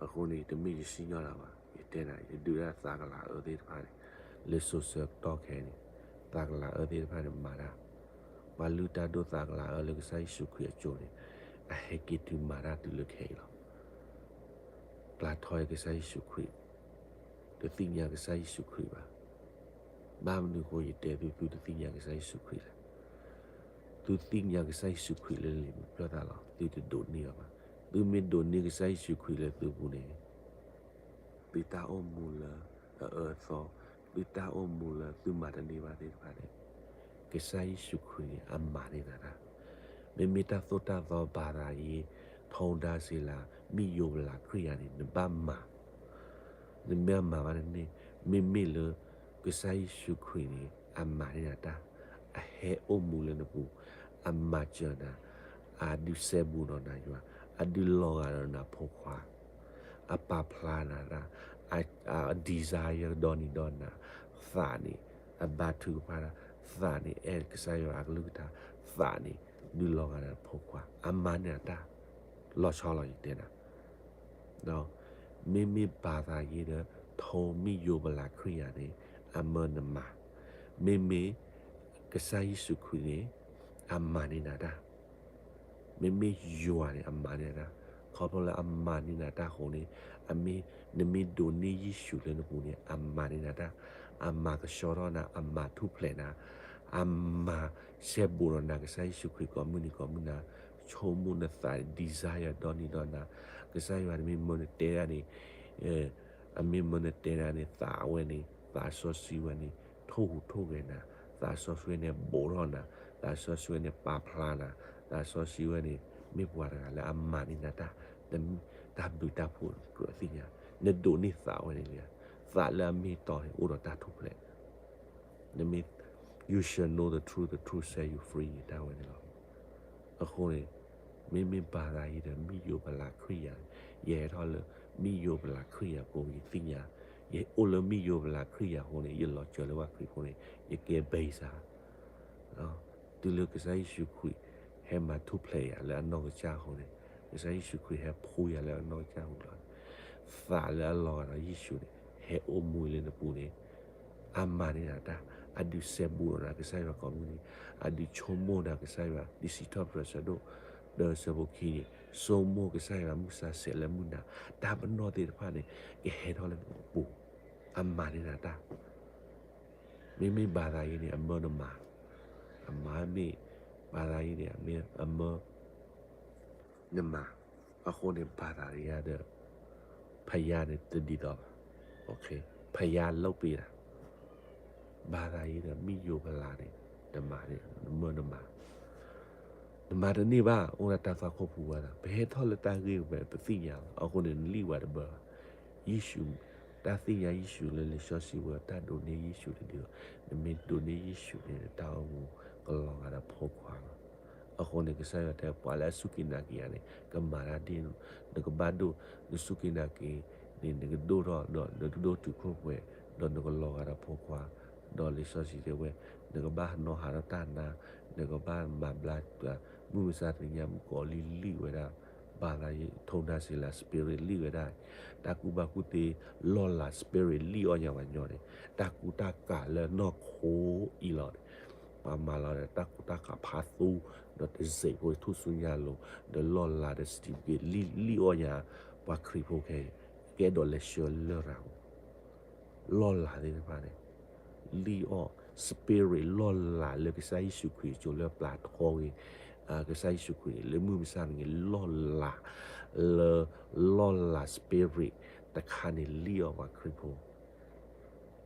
အဃိန့ၣ် တမ့ၢ်ယစံၣ်ညီၣ်တၢ်ဘၣ်, ယတဲနၤ ယဒုးတၢ်သးကလၤအၢသ့ၣ်တဖၣ်န့ၣ် လၢစိၤဆၢကတီၢ်ခဲအံၤန့ၣ် သးကလၤအၢသ့ၣ်တဖၣ်န့ၣ်မၤတၢ်, ပှၤလုၢ်တၢ်ဒိၣ်သးကလၤအၢလၢကစၢ်ယ့ၣ်ၡူးခရံာ်အစိၤန့ၣ် အဟဲက့ၤတုၤမၤတၢ်တုၤလၢခဲအံၤလီၤ. ပျၢ်ထီၣ်က့ၤကစၢ်ယ့ၣ်ၡူးခရံာ်, တသ့ၣ်ညါကစၢ်ယ့ၣ်ၡူးခရံာ်ဘၣ်. ဘၣ်မနုၤအဃိယတဲသု သုတသ့ၣ်ညါကစၢ်ယ့ၣ်ၡူးခရံာ်လဲၣ်. သုသ့ၣ်ညါကစၢ်ယ့ၣ်ၡူးခရံာ်လၢလံာ်မုၢ်ပျၢၢ်သးလီၤ, သုတဒိးန့ၢ်အီၤဘၣ်. သုမ့ၢ်ဒိးန့ၢ်ကစၢ်ယ့ၣ်ၡူးခရံာ်လၢသုပူၤန့ၣ် သုတၢ်အိၣ်မူလၢအအၢအသီ, သုတၢ်အိၣ်မူလၢသုမၤတန့ၢ်ဘၣ်သ့ၣ်တဖၣ်န့ၣ် ကစၢ်ယ့ၣ်ၡူးခရံာ်န့ၣ် အမၤန့ၢ်နၤတၢ်. မ့မ့ၢ်တၢ်သိၣ်တၢ်သီ ဘၤသးယ့, ထီဒါစ့လး, မံယိၤပလးခရံာ်ယၤန့ၣ် နဘၣ်မၤ, နမ့ၢ်အမၤဘၣ်န့ၣ်, မ့မ့ၢ်လၢ ကစၢ်ယ့ၣ်ၡူးခရံာ်န့ၣ် အမၤန့ၢ်နၤတၢ်, အဟဲအိၣ်မူလၢနပူၤ, အမၤစၢၤနၤ, အဒုးစဲဘူးဒီးနၤယွၤ, အဒုးလီၤဂာ်ဒီးနၤဖိခွါ, အပာ်ဖျါနၤတၢ်, အ desire ဒီနံၤဒီနၤ, သးန့ၣ် အဘါထုကဖၣ်တၢ်, သးန့ၣ် အဲၣ်ကစၢ်ယွၤအကလုၢ်ကထါ, သးန့ၣ် ဒုးလီၤဂာ်ဒီးဖိခွါ, အမၤန့ၢ်နၤတၢ် လီၤဆီလီၤ ယတဲနၤ မ့မ့ၢ်ဘၤသးယ့ဒီး ထီမံယိၤပလးခရံာ်ယၤန့ၣ် အမၢနမၤ, မ့မ့ၢ် ကစၢ်ယ့ၣ်ၡူးခရံာ်န့ၣ် အမၤန့ၢ်နၤတၢ်, မ့မ့ၢ်ယွၤန့ၣ် အမၤန့ၢ်နၤတၢ်, ခီဖျိလၢအမၤန့ၢ်နၤတၢ်အဃိန့ၣ် အမ့ၢ် နမ့ၢ်ဒိးန့ၢ်ယ့ၣ်ၡူးလၢနပူၤန့ၣ် အမၤန့ၢ်နၤတၢ်, အမၤကဆှီထီၣ်နၤ, အမၤထူၣ်ဖျဲးနၤ, အမၤစဲဘူးဒီးနၤ ကစၢ်ယ့ၣ်ၡူးခရံာ်ကိးမုၢ်နံၤကိးမုၢ်နၤ, ဆိကမိၣ်နသး desire ဒီနံၤဒီနၤ, ကစၢ်ယွၤန့ၣ်မ့ၢ်မၢနတဲဒၣ်န့ၣ် အမ့ၢ်မၢနတဲဒၣ်န့ၣ် သးဝဲန့ၣ် သးစီဆှံဝဲန့ၣ် ထိၣ်ဟူးထိၣ်ဂဲၤနၤ, သးစီဆှံဝဲန့ၣ်ဘူးထီၣ်နၤ, သးစီဆှံဝဲန့ၣ်ပာ်ဖျါနၤ, သးစီဆှံဝဲန့ၣ် မ့ၢ်ပှၤတဂၤလၢအမၤန့ၢ်နၤတၢ်, တၢ်ဘျုးတၢ်ဖှိၣ်ကြၢးသ့ၣ်ညါ, နဒိးန့ၢ်သးဝဲန့ၣ်လံ, သးလၢအမ့ၢ်တီန့ၣ် အိၣ်ဒီးတၢ်ထူၣ်ဖျဲး, နမ့ၢ် you shall know the truth, the truth set you free တၢ်ဝဲန့ၣ်လီၤ. အဃိန့ၣ် မ့မ့ၢ်ဘၤသးယ့ဒီး မံယိၤပလးခရံာ်ယၤ, ယဟဲထီၣ်လၢ မံယိၤပလးခရံာ်ယၤအဃိ ယသ့ၣ်ညါ, ယအိၣ်လၢမံယိၤပလးခရံာ်ယၤအဃိန့ၣ် ယလီၤစၢၤလၢပှၤခရံာ်ဖိန့ၣ် ယကဲဘဲစါ တုၤလၢကစၢ်ယ့ၣ်ၡူးခရံာ် ဟဲမၤထူၣ်ဖျဲးယၤလၢအနီၢ်ကစၢ်အဃိန့ၣ်, ကစၢ်ယ့ၣ်ၡူးခရံာ်ဟဲဖှူယၤလၢအနီၢ်ကစၢ်အဃိလီၤ. သးလၢအလီၤဂာ်ဒီးယ့ၣ်ၡူးန့ၣ် ဟဲအိၣ်မူလၢနပူၤန့ၣ် အမၤန့ၢ်နၤတၢ်, အဒုးစဲဘူးဒီးနၤကစၢ်ယွၤကိးမုၢ်နံၤ, အဒုးဆိကမိၣ်နၤကစၢ်ယွၤ, လံာ်စံးထီၣ်ပတြၢၤဆၢဒိၣ် ဒီးဆၢဖိခံန့ၣ် ဆိကမိၣ်ကစၢ်ယွၤမုၢ်ဆါဆဲးလၢမုၢ်နၤ, တၢ်ပနီၣ်သ့ၣ်တဖၣ်န့ၣ် ကဟဲထီၣ်လၢနပူၤ, အမၤန့ၢ်နၤတၢ် မ့မ့ၢ်ဘၤသးယ့န့ၣ် အမၢနမၤ, အမၤမ့ၢ်, ဘၤသးယ့န့ၣ် အမၢနမၤ, အဃိန့ၣ် ဘၤသးယ့ဒီး ဖယါန့ၣ်တဒ်သိးဘၣ်, ဖယါလိၣ်ပ့ၤတၢ်, ဘၤသးယ့ဒီး မံယိၤပလးန့ၣ် နမၤန့ၣ် နမၢနမၤ နမၤတန့ၢ်ဘၣ်, အိၣ်ဒၣ်တၢ်သွၣ်ခိၣ်ဖိဝဲဒၣ်, ပဟဲထီၣ်လၢတၢ်ဂ့ၢ်ဝဲ ပသ့ၣ်ညါလီၤ, အဃိန့ၣ် နလံၣ်ဝဲတဘၢဘၣ်. ယ့ၣ်ၡူး, တၢ်သ့ၣ်ညါယ့ၣ်ၡူးလၢလံာ်စီဆှံဝဲ တၢ်ဒိးန့ၢ်ယ့ၣ်ၡူးတဒ်သိး, နမ့ၢ်ဒိးန့ၢ်ယ့ၣ်ၡူးန့ၣ် နတၢ်အိၣ်မူကလီၤဂာ်ဒီးဖိခွါလီၤ. အဃိန့ၣ် ကစၢ်ယွၤတဲ ပှၤလၢအစူၢ်က့ၤနာ်က့ၤယၤန့ၣ် ကမၤတၢ်ဒ်န့ၣ်, နကဘၣ်ဒိၣ်, နစူၢ်က့ၤနာ်က့ၤန့ၣ် နကဒိၣ်ထီၣ်ဒီး နကဒိၣ်တုာ်ခိၣ်ပှဲၤ, ဒီးနကလီၤဂာ်ဒီးဖိခွါ, ဒီးလံာ်စီဆှံတဲဝဲ, နကဘၣ်နီၣ်ဟးထီၣ်တၢ်နါ, နကဘၣ်မၤဘျါ, မုၢ်မဆါတနံၤညါ မုၣ်ကီၤလံၢ်လံၣ်ဝဲဒၣ် ဘၤသးယ့ ထိဒါစ့လး spirit လံၣ်ဝဲဒၣ်, တၢ်ကူၣ်ဘၣ်ကူၣ်သ့လီၢ်လၤ spirit လံၣ်အီၣ်ညါဝဲညီန့ၣ်, တၢ်ကူတၢ်ကၤလၢနီၢ်ခိအံၤလီၤန့ၣ်, ပှၤမၤလီၤဒီးတၢ်ကူတၢ်ကးဖးသူ, ဒီးတစဲးဖိထူၣ်စုညါလိၤ, ဒီးလီၢ်လၤဒီး certificate လံၣ်လံၣ်အီၣ်ညါ, ပှၤခရံာ်ဖိခဲအံၤ ကအဲၣ်ဒိးလဲၤဆှၢလရာ်အီၤ, လီၢ်လၤသ့ၣ်တဖၣ်န့ၣ် လံၣ်အီၣ် spirit လီၢ်လၤလၢကစၢ်ယ့ၣ်ၡူးခရံာ်ကၠိလၢပျၢ်ထီဂ့ၤ, ကစၢ်ယ့ၣ်ၡူးခရံာ်လၢမုၢ်မဆါတနံၤ လီၢ်လၤ လၢ လီၢ်လၤ spirit တခါန့ၣ် လံၣ်အီၣ်ပှၤခရံာ်ဖိ,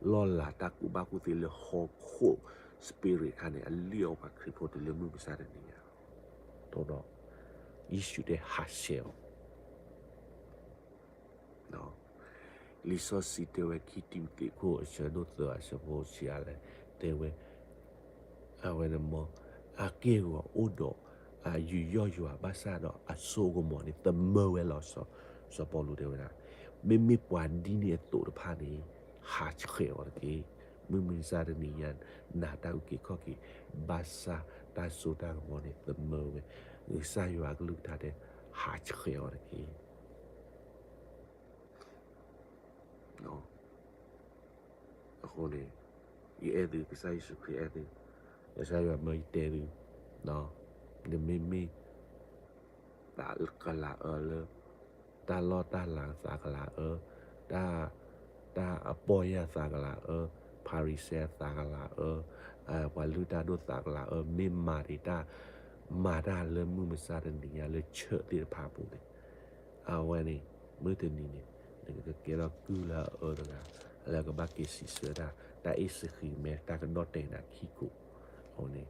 လီၢ်လၤတၢ်ကူၣ်ဘၣ်ကူၣ်သ့လၢဟီၣ်ခိၣ် spirit တခါန့ၣ် အလံၣ်အီၣ်ပှၤခရံာ်ဖိတုၤလၢမုၢ်မဆါတနံၤညါ, ဒီး ယ့ၣ်ၡူးတဲဟးဆှဲးအီၤ လံာ်စီဆှံတဲဝဲ ခံတံၤမသ့းခိၣ်အဆၢဒိၣ်သၢအဆၢဖိဆံးအါလဲၣ်, တဲဝဲ, အဝဲန့ၣ်မ့ၢ် အက့ၢ်အဂီၤအိၣ်ဒီး ယူးယီၣ်ယွၤ ဘၣ်ဆၣ်ဒီးအစိအကမီၤန့ၣ် သမၢဝဲလီၤ. စီၤပီလူးတဲဝဲဒၣ်, မ့မ့ၢ်ပှၤဒ်န့ၣ်အသိးတဖၣ်န့ၣ် ဟးဆှဲးအီၤတက့ၢ်. မုၢ်မဆါတနံၤညါ နၤတၢ်အုၣ်က့ၤခီၣ်က့ၤ ဘၣ်ဆၣ်တၢ်စိတၢ်ကမီၤန့ၣ် သမၢဝဲ, ကစၢ်ယွၤအကလုၢ်ကထါတဲ ဟးဆှဲးအီၤတက့ၢ်. အဃိန့ၣ် ယအဲၣ်သု ကစၢ်ယ့ၣ်ၡူးခရံာ်အဲၣ်သု, ကစၢ်ယွၤမၢယတဲသု, နမ့မ့ၢ် သးကလၤအၢလၢ တၢ်လီၢ်တၢ်လၤသးကလၤအၢ, တၢ် တၢ်အပီၢ်ယၢ်သးကလၤအၢ, ဖၤရံၤၡဲအသးကလၤအၢ, ပှၤလုၢ်တၢ်ဒိၣ်သးကလၤအၢ, မ့ၢ်မၤဒံးတၢ် မၤတၢ်လၢမုၢ်မဆါတနံၤညါလၢ church သ့ၣ်တဖၣ်အပူၤန့ၣ်, အဝဲန့ၣ် မုၢ်တနံၤန့ၣ် နကကဲထီၣ်ကုၢ်လၢအအၢတဂၤ လၢကဘၣ်က့ၤစံးဆၢတၢ် တၢ်အ့ၣ်စဃံးမဲ တၢ်ကဒီၣ်တဲာ်နၤခံခိၣ်, အဃိန့ၣ်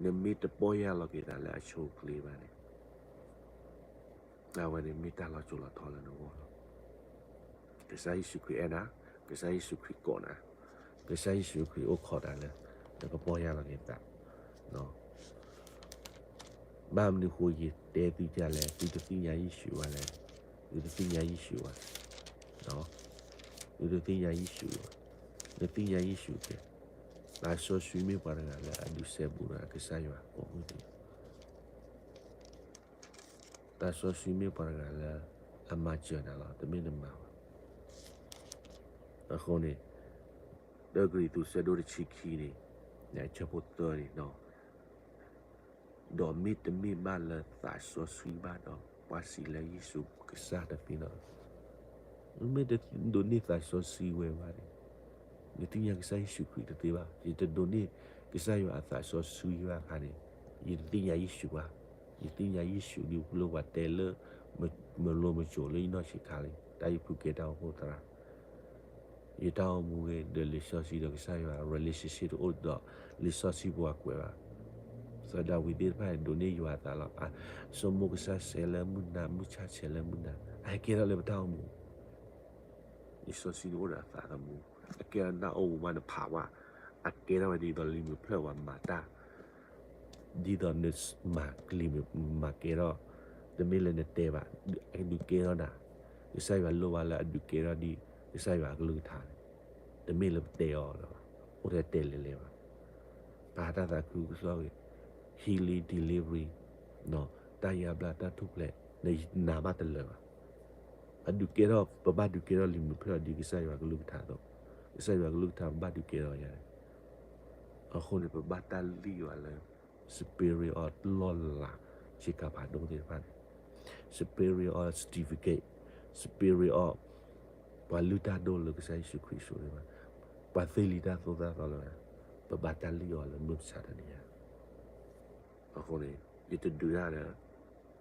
နမ့ၢ်တပီၢ်ယၢ်လီၤက့ၤသးလၢအဆိအချ့ဘၣ်န့ၣ် အဝဲန့ၣ်မ့ၢ်တၢ်လီၤစိၤလီၤထီလၢနဂီၢ်လီၤ. ကစၢ်ယ့ၣ်ၡူးခရံာ်အဲၣ်နၤ, ကစၢ်ယ့ၣ်ၡူးခရံာ်ကိးနၤ, ကစၢ်ယ့ၣ်ၡူးခရံာ်အိၣ်ခိးနၤလၢ နကပီၢ်ယၢ်လီၤက့ၤသး, ဘၣ်မနုၤဃိယတဲသုဒ်လဲၣ်, သုတသ့ၣ်ညါယ့ၣ်ၡူးဘၣ်လဲၣ်, သုတသ့ၣ်ညါယ့ၣ်ၡူးဘၣ်, သုတသ့ၣ်ညါယ့ၣ်ၡူးဘၣ်, နသ့ၣ်ညါယ့ၣ်ၡူးကဲ, သးစီဆှံမ့ၢ်ပှၤတဂၤလၢအဒုးစဲဘူးနၤ ကစၢ်ယွၤကိးမုၢ်နံၤ သးစီဆှံမ့ၢ်ပှၤတဂၤလၢ အမၤစၢၤနၤလီၤ, တမ့ၢ်နမၤဘၣ်. အဃိန့ၣ် တၢကရံၣ်သူး ဆၢဒိၣ်တဆံခံန့ၣ် ဆၢဖိသၢန့ၣ်, ဒီးမ့တမ့ၢ်ဘၣ်လၢသးစီဆှံဘၣ်ဒီး ပှၤစံးလၢယ့ၣ်ၡူးကစၢ်တသ့နီတဂၤ, မ့ၢ်တဒိးန့ၢ်သးစီဆှံဝဲဘၣ်န့ၣ် နသ့ၣ်ညါကစၢ်ယ့ၣ်ၡူးခရံာ်တသ့ဘၣ်. ယတဒိးန့ၢ်ကစၢ်ယွၤအသးစီဆှံဘၣ်အခါန့ၣ် ယတသ့ၣ်ညါယ့ၣ်ၡူးဘၣ်. ယသ့ၣ်ညါယ့ၣ်ၡူးဒ်ပလိၣ်ပှၤတဲလၢ မလိၤမစိၤလၢယနီၢ်ဆံးခါလံ, တၢ်ယဖုကဲတၢ်အိၣ်ဖှိၣ်သရၣ်, ယတၢ်အိၣ်မူဂ့ၤဒီးလံာ်စီဆှံဒီးကစၢ်ယွၤ relationship တအိၣ်ဒီး လံာ်စီဆှံပှၤကွဲးဘၣ်. စီၤဒၤဝံးသ့ၣ်တဖၣ်န့ၣ် ဒိးန့ၢ်ယွၤအသးလီၤ. အဆိကမိၣ်ကစၢ်ဆဲးလၢမုၢ်နၤ မုၢ်ဆါဆဲးလၢမုၢ်နၤ အဟဲကဲထီၣ်လၢပတၢ်အိၣ်မူ လံာ်စီဆှံန့ၣ်အိၣ်ဒီးအသးသမူ, အကဲထီၣ်နၢ်အိၣ်မူဘၣ်နဖးဝဲ, အကဲထီၣ်ဝဲဒ်သိးလံာ်မုာ်ဖျၢၣ်ဝဲမၤတၢ်, ဒ်သိးနမၤကလံၤမုာ်မၤကဲထီၣ်, တမ့ၢ်လၢနတဲဘၣ်, အဒုးကဲထီၣ်နၤ, ကစၢ်ယွၤလိၣ်ဘၣ်လၢအဒုးကဲထီၣ်ဒ် ကစၢ်ယွၤအကလုၢ်ကထါန့ၣ်, တမ့ၢ်လၢပတဲအီၤလၢၤဘၣ်, အိၣ်ထဲတဲလဲၤလဲၤဘၣ်. ပာ်တၢ်သးခုကစီၣ်ဂ့ၤ, healing delivery, တၢ်ယါဘျါတၢ်ထူၣ်ဖျဲး, နနာ်ဘၣ်တလၢာ်ဘၣ်. အဒုးကဲထီၣ် ပဘၣ်ဒုးကဲထီၣ်လံာ်မုာ်ဖျၢၣ်ဒ်ကစၢ်ယွၤကလုၢ်ကထါအသိး, ကစၢ်ယွၤကလုၢ်ကထါပဘၣ်ဒုးကဲထီၣ်ယါန့ၣ်, အဃိန့ၣ် ပဘၣ်တၢ်လံၣ်ယွၤလၢ spirit of လီၢ်လၤ ဆ့ကၤဖးဒိၣ်သ့ၣ်တဖၣ်န့ၣ်, spirit of certificate, spirit of ပှၤလုၢ်တၢ်ဒိၣ်လၢကစၢ်ယ့ၣ်ၡူးခရံာ်စိၤန့ၣ်ဘၣ်, ပှၤသ့လံာ်တၢ်သိၣ်တၢ်သီလၢၤဘၣ်, ပဘၣ်တၢ်လံၣ်အီၤလၢမုၢ်မဆါတနံၤညါ. အဃိန့ၣ် ယတဒုးတၢ်လၢ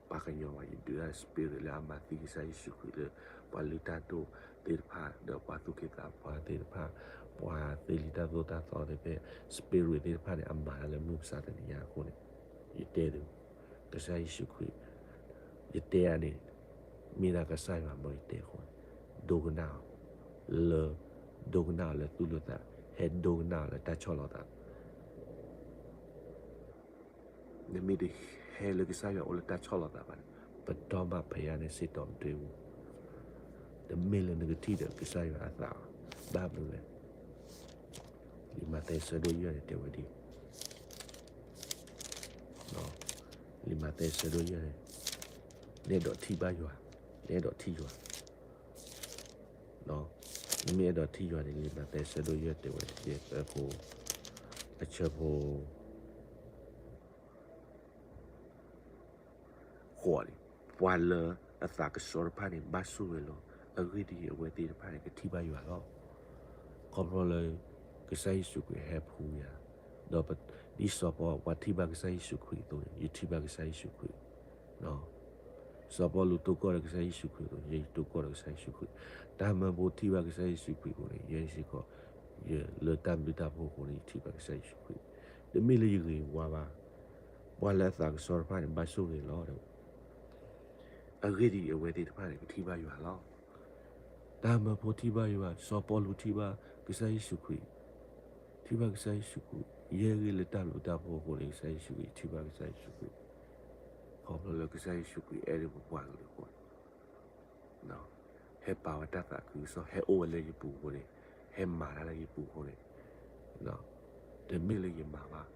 ပှၤကညီဘၣ်, ယဒုးတၢ်လၢ spirit လၢအမၤသံကစၢ်ယ့ၣ်ၡူးခရံာ်လၢ ပှၤလုၢ်တၢ်ဒိၣ်သ့ၣ်တဖၣ် ဒီးပှၤသူၣ်က့သးပှၢ်သ့ၣ်တဖၣ်, ပှၤသ့လံာ်တၢ်သိၣ်တၢ်သီသ့ၣ်တဖၣ်, spirit သ့ၣ်တဖၣ်န့ၣ် အမၤတၢ်လၢမုၢ်မဆါတနံၤညါအဃိန့ၣ်, ယတဲသု, ကစၢ်ယ့ၣ်ၡူးခရံာ် ယတဲအန့ၣ် မ့ၢ်ဒၣ်ကစၢ်ယွၤမၢယတဲအဃိန့ၣ်, ဒိကနၣ်အီၤလၢ ဒိကနၣ်အီၤလၢသူၣ်လၢသး, ဟဲဒိကနၣ်အီၤလၢတၢ်ဆီၣ်လီၤသး. နမ့ၢ်တဟဲလၢကစၢ်ယွၤအိၣ်လၢတၢ်ဆီၣ်လီၤသးဘၣ်န့ၣ်, ပတီၢ်မးဖဲယါန့ၣ် စ့တီမတ့ၢ်ဘူး, တမ့ၢ်လၢနကထံၣ်ဒီးကစၢ်ယွၤအသးဘၣ်. ဘၣ်မနုၤလဲၣ်, လံာ်မးသဲဆၢဒိၣ်ယဲၢ်န့ၣ်တဲဝဲဒ် လံာ်မးသဲဆၢဒိၣ်ယဲၢ်န့ၣ်, နအဲၣ်ဒိးထံၣ်ဘၣ်ယွၤ, နအဲၣ်ဒိးထံၣ်ယွၤ, နမ့ၢ်အဲၣ်ဒိးထံၣ်ယွၤန့ၣ် လံာ်မးသဲဆၢဒိၣ်ယဲၢ်တဲဝဲဒ်အံၤ, အဆၢဖိ ဃိးန့ၣ်, ပှၤလၢအသးကဆှီတဖၣ်န့ၣ် ဘၣ်ဆိၣ်ဂ့ၤလီၤ. အဂ့ၢ်ဒ်အံၤ, အဝဲသ့ၣ်တဖၣ်န့ၣ် ကထံၣ်ဘၣ်ယွၤလီၤ. ခီဖျိလၢ ကစၢ်ယ့ၣ်ၡူးခရံာ်ဟဲဖှူယၤ, ဒီးဒ်စီၤပီလူး ပှၤထံၣ်ဘၣ်ကစၢ်ယ့ၣ်ၡူးခရံာ်အသိးန့ၣ် ယထံၣ်ဘၣ်ကစၢ်ယ့ၣ်ၡူးခရံာ်, စီၤပီလူးတိၢ်ကီၢ်ဒီးကစၢ်ယ့ၣ်ၡူးခရံာ်အသိး, ယဲယတိၢ်ကီၢ်ဒီးကစၢ်ယ့ၣ်ၡူးခရံာ်, တၢ်မၢဖိထံၣ်ဘၣ်ကစၢ်ယ့ၣ်ၡူးခရံာ်အဃိန့ၣ် ယဲစ့ၢ်ကီး ယလၢတၢ်ဘျုးတၢ်ဖှိၣ်အဃိန့ၣ် ယထံၣ်ဘၣ်ကစၢ်ယ့ၣ်ၡူးခရံာ်, တမ့ၢ်လၢယဂ့ၤယဝါဘၣ်. ပှၤလၢအသးကဆှီတဖၣ်န့ၣ် ဘၣ်ဆိၣ်ဂ့ၤလီၤ. အဂ့ၢ်ဒ်အံၤ, အဝဲသ့ၣ်တဖၣ်န့ၣ် ကထံၣ်ဘၣ်ယွၤလီၤ. တၢ်မၢဖိထံၣ်ဘၣ်ယွၤ, စီၤပီလူးထံၣ်ဘၣ်ကစၢ်ယ့ၣ်ၡူးခရံာ်, ထံၣ်ဘၣ်ကစၢ်ယ့ၣ်ၡူးခရံာ်, ယဲဂ့ၤလၢတၢ်ဘျုးတၢ်ဖှိၣ်အဃိန့ၣ် ကစၢ်ယ့ၣ်ၡူးခရံာ်, ထံၣ်ဘၣ်ကစၢ်ယ့ၣ်ၡူးခရံာ်, ခီဖျိလၢကစၢ်ယ့ၣ်ၡူးခရံာ်အဲၣ်ဒိးပပှၤကလုာ်အဃိန့ၣ် ဟဲပာ်ဝဲတၢ်သးခုကစီၣ်, ဟဲအိၣ်ဝဲလၢယပူၤအဃိန့ၣ်, ဟဲမၤတၢ်လၢယပူၤအဃိန့ၣ်, တမ့ၢ်လၢယမၤဘၣ်,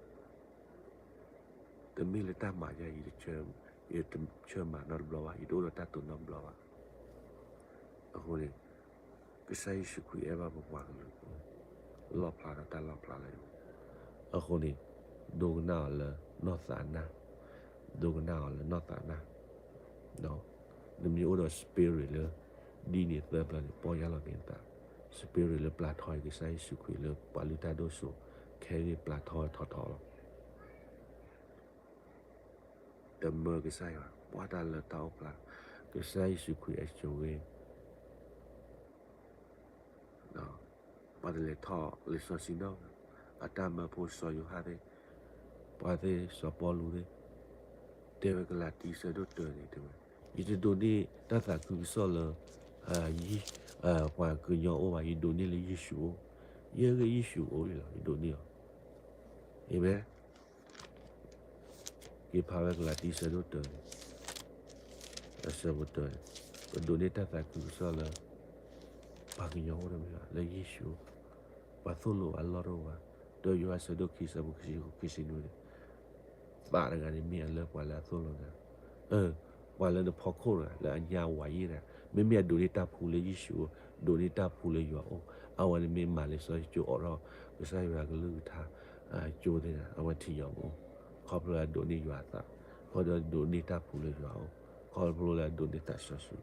တမ့ၢ်လၢတၢ်မၤယၤ ယတဆၢမၤနီတဘျီဘၣ်, ယတအိၣ်ဒီးတၢ်တိာ်နီတဘျီဘၣ်. အဃိန့ၣ် ကစၢ်ယ့ၣ်ၡူးခရံာ်အဲၣ်ဘၣ်ပပှၤကလုာ်အဃိ, လီၣ်ဖျါဒီးတၢ်လီၣ်ဖျါလၢယပူၤ, အဃိန့ၣ် ဒိကနၣ်အီၤလၢနီၢ်သးနၢ်, ဒိကနၣ်အီၤလၢနီၢ်သးနၢ်, နမ့ၢ်အိၣ်ဒီး spirit လၢ ဒ်န့ၣ်သၢပျၢၤန့ၣ် ပီၢ်ယၢ်လီၤက့ၤနသး, spirit လၢပျၢ်ထီအံၤ ကစၢ်ယ့ၣ်ၡူးခရံာ်လၢပှၤလုၢ်တၢ်ဒိၣ်စိ ခဲဂ့ၢ်ပျၢ်ထီထီထီလီၤ. တမၢကစၢ်ယွၤ, ပှၤတၢ်လၢတၢ်အိၣ်ဖျါ, ကစၢ်ယ့ၣ်ၡူးခရံာ်အစိၤဂ့ၤ, ပှၤတလဲၤထီၣ်လံာ်စီဆှံနီၣ်, အတၢ်မၢဖိစီၤယိၤဟၣ်သ့ၣ်, ပှၤသ့ၣ်စီၤပီလူးသ့ၣ်, တဲဝဲကလၤတံဆၢဒိၣ်တၢန့ၣ်တဲဝဲ, ယတဒိးန့ၢ်တၢ်သးခုကစီၣ်လၢ ပှၤကညီအိၣ်ဘၣ်, ယဒိးန့ၢ်လၢယ့ၣ်ၡူးအိၣ်, ယဲဂ့ၢ်ယ့ၣ်ၡူးအိၣ်လံလီၤ, ယဒိးန့ၢ်အီၤ. အၤမ့ၣ်. က့ၤဖးဝဲကလၤတံဆၢဒိၣ်တၢန့ၣ်, အဆၢဖိတၢန့ၣ်, ပဒိးန့ၢ်တၢ်သးခုကစီၣ်လၢ ပှၤကညီအိၣ်တမ့ၢ်ဘၣ်, လၢယ့ၣ်ၡူးအိၣ်, ပှၤသိၣ်လိအလီၢ်တအိၣ်ဘၣ်. တၢယိၤဟၣ်ဆၢဒိၣ်ခံဆၢဖိခံဆံဃု, ခံဆံနွံန့ၣ်, သးတဂၤန့ၣ်မ့ၢ်အလၢပှၤလၢအသိၣ်လိနၤ, ပှၤလၢနဖီခိၣ်တဂၤ လၢအညါဝၤယ့ၣ်တဂၤ, မ့မ့ၢ်အဒိးန့ၢ်တၢ်ဖှူလၢယ့ၣ်ၡူးအိၣ်, ဒိးန့ၢ်တၢ်ဖှူလၢယွၤအိၣ်, အဝဲန့ၣ်မ့ၢ်မၤလံာ်စီဆှံကၠိအိးထီၣ် ကစၢ်ယွၤကလုၢ်ကထါ ကၠိသ့ၣ်တဖၣ် အဝဲထံၣ်ယွၤမူ, ခီဖျိလၢအဒိးန့ၢ်ယွၤအသး, ခီဖျိလၢအဒိးန့ၢ်တၢ်ဖှူလၢယွၤအိၣ်, ခီဖျိလၢအဒိးန့ၢ်သးစီဆှံ.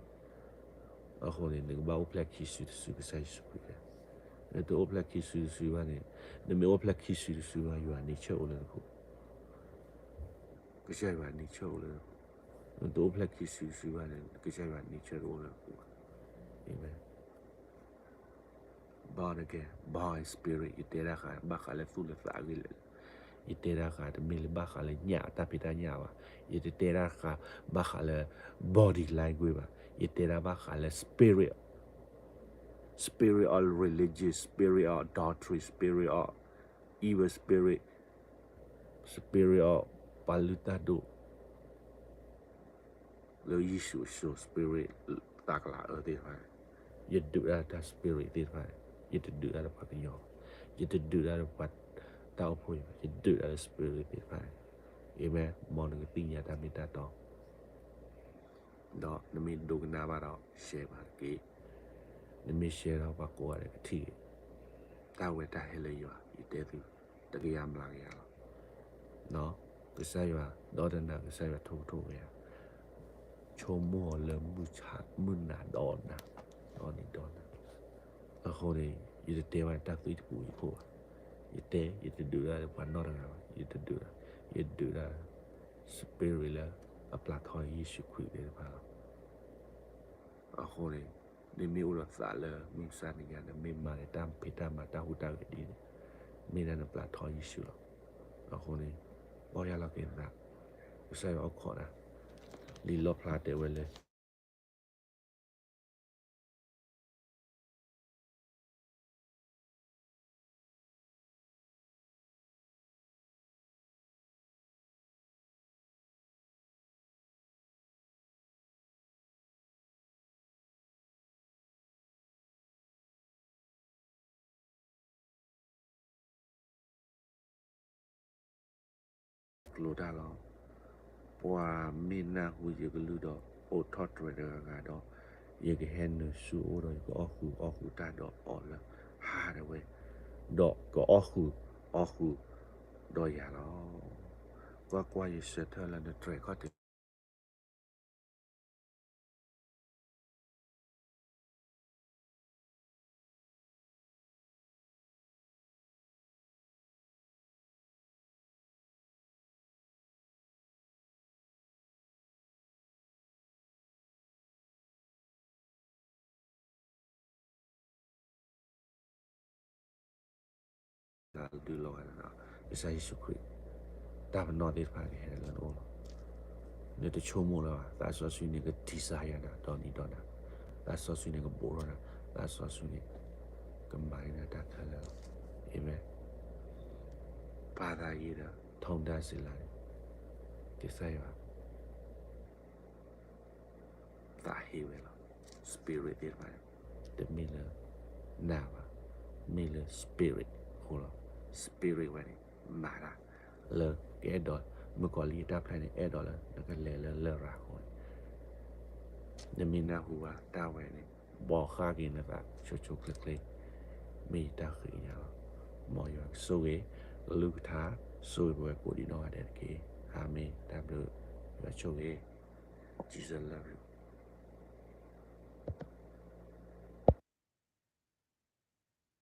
အဃိန့ၣ် နကဘၣ်အိၣ်ဖျဲၣ်ခံစုတစုကစၢ်ယ့ၣ်ၡူးခရံာ်, နတအိၣ်ဖျဲၣ်ခံစုတစုဘၣ်န့ၣ်, နမ့ၢ်အိၣ်ဖျဲၣ်ခံစုတစုဘၣ် ယွၤန့ၣ်ဆၢအိၣ်လၢနပူၤ, ကစၢ်ယွၤန့ၣ်ဆၢအိၣ်လၢနပူၤ, နတအိၣ်ဖျဲၣ်ခံစုတစုဘၣ်န့ၣ် ကစၢ်ယွၤန့ၣ်ဆၢတအိၣ်လၢနပူၤဘၣ်. အၤမ့ၣ်. Born again, born in spirit, ယတဲတၢ်ဃာ်ဘၣ်ဃးလၢသူၣ်လၢသးအဂ့ၢ်လၢာ်, ယတဲတၢ်ဃာ်တမ့ၢ်လၢဘၣ်ဃးလၢညၣ်တၢ်ဖံးတၢ်ညၣ်ဘၣ်, ယတတဲတၢ်ဃာ်ဘၣ်ဃးလၢ body language ဘၣ်, ယတဲတၢ်ဘၣ်ဃးလၢ spirit, spirit of religion, spirit of adultery, spirit of evil spirit, spirit of ပှၤလုၢ်တၢ်ဒိၣ် လၢယ့ၣ်ၡူးအစိၤ spirit သးကလၤအၢသ့ၣ်တဖၣ်, ယဒုးတၢ်တၢ် spirit သ့ၣ်တဖၣ်, ယတဒုးတၢ်ဒီးပှၤကညီ, ယတဒုးတၢ်ဒီးပှၤတၢ်အိၣ်ဖှိၣ်, ယဒုးတၢ်ဒီး spirit သ့ၣ်တဖၣ်. အၤမ့ၣ်. မ်နကသ့ၣ်ညါတၢ်မ့ၢ်တၢ်တီ, ဒီးနမ့ၢ်ဒိကနၣ်ဘၣ်ဒီး share ဘၣ်တက့ၢ်. နမ့ၢ် share ဒီးပှၤကိးဂၤဒဲးကထံၣ်, တၢ်ဝဲတၢ်ဟဲလၢယွၤ ယတဲသု တကယၤမျးကယၤလီၤ. ကစၢ်ယွၤ ဒီတနၤ ကစၢ်ယွၤထိၣ်ကထိၣ်ဝဲဧါ, ဆိကမိၣ်အီၤလၢမုၢ်ဆါ မုၢ်နၤဒီနၤ, ဒီနံၤဒီနၤ. အဃိန့ၣ် ယတတဲဘၣ်တၢ်သွံၣ်တပူၤယခိၣ်ဘၣ်. ယတဲ ယတဒုးတၢ်လၢပှၤနီတဂၤဘၣ်, ယတဒုးတၢ်, ယဒုးတၢ် spirit လၢအပျၢ်ထီယ့ၣ်ၡူးခရံာ်သ့ၣ်တဖၣ်လီၤ. အဃိန့ၣ် နမ့ၢ်အိၣ်ဒီးသးလၢမုၢ်မဆါတနံၤညါ နမ့ၢ်မၤန့ၢ်တၢ်ဖံးတၢ်မၤတၢ်ဟူးတၢ်ဂဲၤဒ်န့ၣ်, မ့ၢ်ဒၣ်နပျၢ်ထီယ့ၣ်ၡူးလီၤ. အဃိန့ၣ် ပီၢ်ယၢ်လီၤက့ၤနသး, ကစၢ်ယွၤအိၣ်ခိးနၤ, လံာ်လီၣ်ဖျါတဲဝဲလၢ ကျိၤတၢ်လီၤ. ပှၤမ့ၢ်နၢ်ဟူယကလုၢ်ဒီး အိးထီၣ်တြဲၤတဂၤဂၤဒီး, ယကဟဲနုာ်ဆူအအိၣ်ဒီး ယကအီၣ်ဃုာ်အီၣ်ဃုာ်တၢ်ဒီးအီၤလၢဟါဒၣ်ဝဲ, ဒီးကအီၣ်ဃုာ်အီၣ်ဃုာ် ဒီးယၤလီၤ. ကွၢ်ကွၢ်, ယဆၢထၢၣ်လၢနတြဲၤခီၣ်ထံး ဒုးလီၤဂာ်, ကစၢ်ယ့ၣ်ၡူးခရံာ် တၢ်ပနီၣ်သ့ၣ်တဖၣ်ကဟဲလၢနအိၣ်လီၤ. နတဆိကမိၣ်လၢၤဘၣ်, သးစီဆှံန့ၣ်က desire နၤ ဒီနံၤဒီနၤ, သးစီဆှံန့ၣ်ကဘူးထီၣ်နၤ, သးစီဆှံန့ၣ် ကမၤန့ၢ်နၤတၢ်ခဲလၢာ်လီၤ. အၤမ့ၣ်. ပာ်သးအံၤဒီး ထုံးတၢ်စံးလၢန့ၣ် ကစၢ်ယွၤ သးဟ့ဝဲလီၤ. Spirit သ့ၣ်တဖၣ်န့ၣ် တမ့ၢ်လၢ နၢ်ဘၣ်, မ့ၢ်လၢ spirit အဃိလီၤ. Spirit ဝဲန့ၣ် မၤတၢ် လၢကအဲၣ်ဒိး မုၣ်ကီၤလံၢ်အတၢ်ဖျါန့ၣ် အဲၣ်ဒိးလၢနကလဲၤလၢလရာ်အဃိန့ၣ်, နမ့ၢ်နၢ်ဟူဘၣ်တၢ်ဝဲန့ၣ် ဘိးဃၣ်က့ၤနသးဆိဆိချ့ချ့, မ့ၢ်ယတၢ်ဃ့ကညးလီၤ. မ်ယွၤကဆိၣ်ဂ့ၤ ကလုၢ်ကထါ, ဆိၣ်ဂ့ၤပဝဲကိးဒံးနီၢ်ဂၤဒဲးတက့ၢ်. အၤမ့ၣ်. တၢ်ဘျုး, ယွၤဆိၣ်ဂ့ၤ. Jesus love you.